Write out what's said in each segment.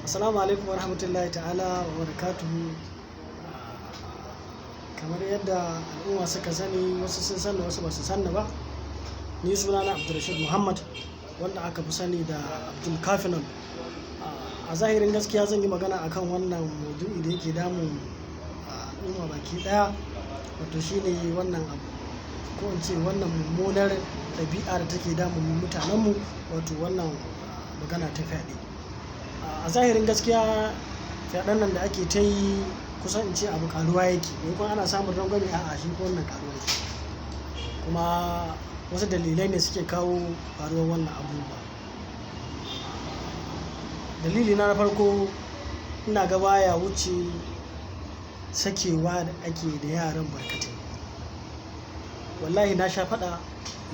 Assalamu alaikum warahmatullahi ta'ala wa barakatuhu. Kamar yadda al'umma suka sani, wasu sun sani wasu ba su sani ba. Ni sunana Abdulrashid Muhammad, wanda aka fi sani da Abdul Kafinol. A zahirin gaskiya zan yi magana akan wannan maudu'i da yake damun al'umma baki ɗaya, wato shine wannan abu, ko in ce wannan mummunar ɗabi'a da take damun mutanenmu, wato wannan magana ta fyaɗe. A zahirin gaskiya fyaɗen nan da ake ta yi kusan in ce abu ƙaruwa yake. Maimakon ana samun rangwame, a'a, shi ko wannan ƙaruwa yake. Kuma wasu dalilai ne suke kawo faruwar wannan abubuwa. Dalili na farko, ina ga baya wuce sakewa da ake da yaran barkatai. Wallahi na sha faɗa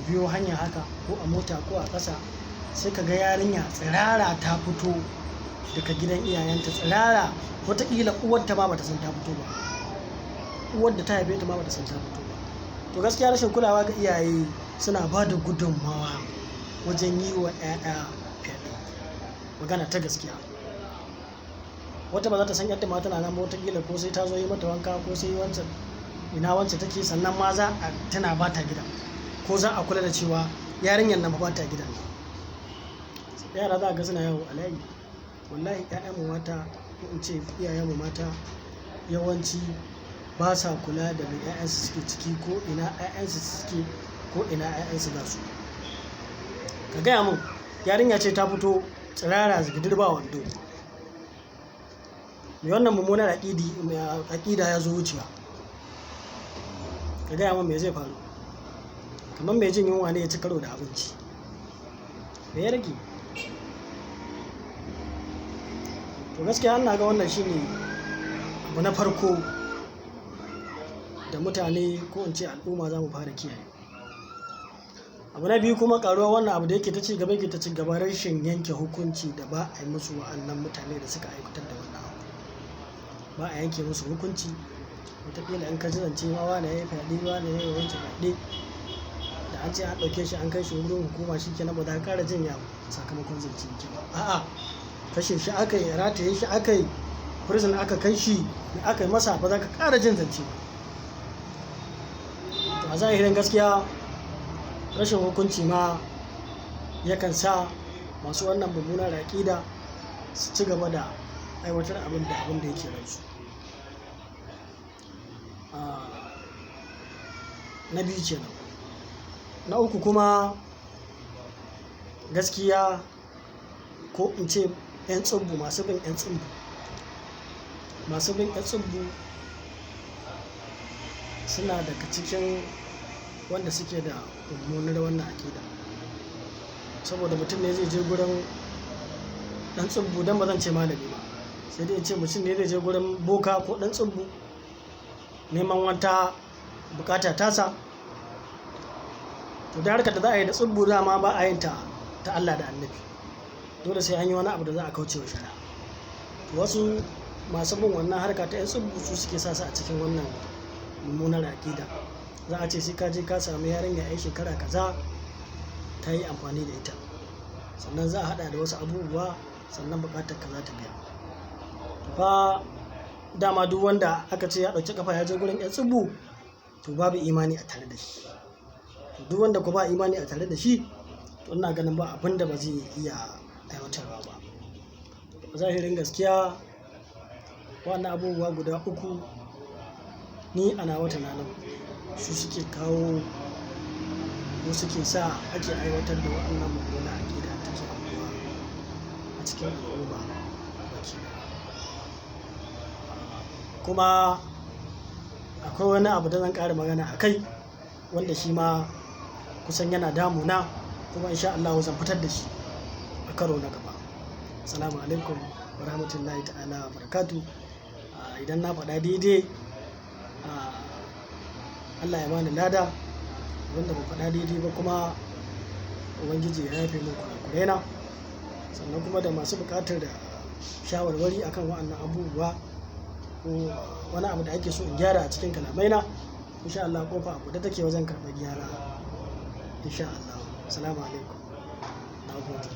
biyo hanya haka ko a mota ko a ƙasa, sai ka ga yarinya tsirara ta fito daga gidan iyayenta tsirara. Wataƙila uwarta ma bata san ta fito ba. Uwar da ta haife ta ma bata san ta fito ba. To gaskiya rashin kulawa ga iyaye suna ba da gudummawa wajen yi wa 'ya'ya fyaɗe. Magana ta gaskiya. Wata ba za ta san yadda ma tana nan ba, wataƙila ko sai ta zo yi mata wanka ko sai wancan ina wance take, sannan ma za a tana ba ta gidan, ko za a kula da cewa yarinyar nan ba ta gidan. Yara za a ga suna yawo a layi. Wallahi 'ya'yan mu mata, ko in ce iyayen mu mata, yawanci ba sa kula da me 'ya'yansu suke ciki, ko ina 'ya'yansu suke, ko ina 'ya'yansu za su. Ka gaya mun, yarinya ce ta fito tsirara zigidir ba wando. Me wannan mummunar aƙida ya zo wucewa. Ka gaya mun me zai faru? Kamar mai jin yunwa ne ya ci karo da abinci. Me ya rage? To gaskiya ina ga wannan shine abu na farko da mutane ko in ce al'umma za mu fara kiyaye. Abu na biyu kuma, ƙaruwar wannan abu da yake ta ci gaba yake ta ci gaba, rashin yanke hukunci da ba a yi musu wa'annan mutane da suka aiwatar da wannan abu. Ba a yanke musu hukunci. Wataƙila in ka ji zance ma wane ya yi fyaɗe, wane ya yi wancan fyaɗe, da an ce an ɗauke shi an kai shi wurin hukuma, shi ke nan, ba za ka ƙara jin ya sakamakon zance yake ba. A'a, kashe shi aka yi, rataye shi aka yi, prison aka kai shi, me aka yi masa, ba za ka ƙara jin zance ba. To a zahirin gaskiya rashin hukunci ma yakan sa masu wannan mummunar aƙida su ci gaba da aiwatar abin da yake ransu. Na biyu kenan. Na uku kuma, gaskiya ko in ce 'yan tsubbu, masu bin 'yan tsubbu. Masu bin 'yan tsubbu suna daga cikin wanda suke da mummunar wannan aƙida. Saboda mutum ne zai je gurin ɗan tsubbu, don ba zan ce malami ba, sai dai in ce mutum ne zai je gurin boka ko ɗan tsubbu neman wata bukata tasa. To da harkar da za a yi da tsubbu dama ba a yin ta ta Allah da Annabi. Dole sai an yi wani abu da za a kauce wa shari'a. To wasu masu bin wannan harka ta 'yan tsubbu su suke sa su a cikin wannan mummunar aƙida. Za a ce sai ka je ka sami yarinya 'yar shekara kaza ka yi amfani da ita. Sannan za a haɗa da wasu abubuwa, sannan buƙatar ka za ta biya. Fa dama duk wanda aka ce ya ɗauki ƙafa ya je gurin 'yan tsubbu, to babu imani a tare da shi. To duk wanda ko ba imani a tare da shi, to ina ganin ba abin da ba zai iya aiwatarwa ba. A zahirin gaskiya wannan abubuwa guda uku ni a nawa tunanin su suke kawo ko suke sa ake aiwatar da wannan mummunar aƙida take aukuwa a cikin al'umma baki ɗaya. Kuma akwai wani abu da zan ƙara magana a kai, wanda shi ma kusan yana damuna, kuma in sha Allahu zan fitar da shi a karo na gaba. Assalamu alaikum wa rahmatullahi ta'ala wa barakatuh. Idan na faɗa daidai, Allah ya bani lada. Wanda ban faɗa daidai ba kuma, Ubangiji ya yafe min kurakurai na. Sannan kuma da masu buƙatar da shawarwari akan wa'annan abubuwa ko wani abu da ake so in gyara a cikin kalamai na, in sha Allah ƙofa a buɗe take wajen karɓar gyara. In sha Allah. Assalamu alaikum. Na gode.